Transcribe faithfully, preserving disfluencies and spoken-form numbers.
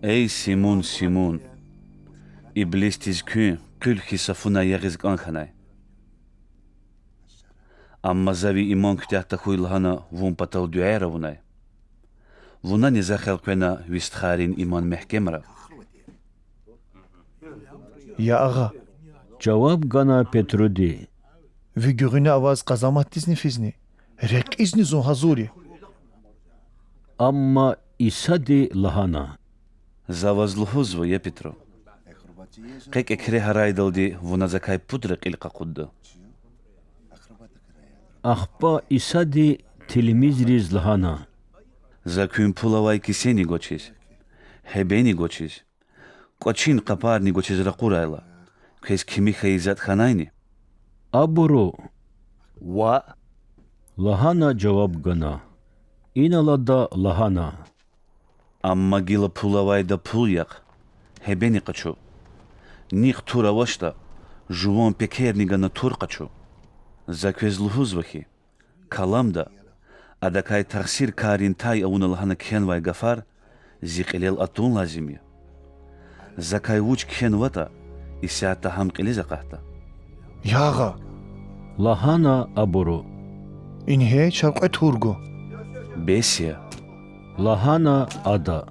Эй Симун, Симун! Иблисдиз куьн къуьл хьиз са фунай ягъиз кӀан хьанай. Амма за ви иман куьтягь тахьуй лагьана вун патал дуьаяр авунай. Вунани захъ элкъвена ви стхайрин иман мягькемарай. Я агъа,— жаваб гана Петруди,— ви гуьгъуьна аваз къазаматдизни физни, рекьизни зун гьазур я. Амма Исади лагьана: За ваз лугьузва, я Петру, къе кӀекре гьарайдалди вуна закай пуд рекьил къакъудда. Ахпа Исади тилмизриз лагьана: За куьн пул авай кисени гвачиз, гьебени гвачиз, кӀвачин къапарни гвачиз ракъурайла, квез кими хьайи затӀ хьанайни? Абуру: Ваъ,— лагьана жаваб гана. Инал ада лагьана: Амма гила пул авайда пул яхъ, гьебени къачу, нихъ тур авачтӀа, жуван пекерни гана тур къачу. За квез лугьузва хьи, Каламда, адакай тахсиркаррин тай авуна лагьана кхьенвай гафар Зи кьилел атун лазим я. Закай вуч кхьенватӀа, исятда гьам кьилиз акъатда. Я агъа,— лагьана абуру,— ингье чар кьве тур гва. Бес я,— лагьана ада.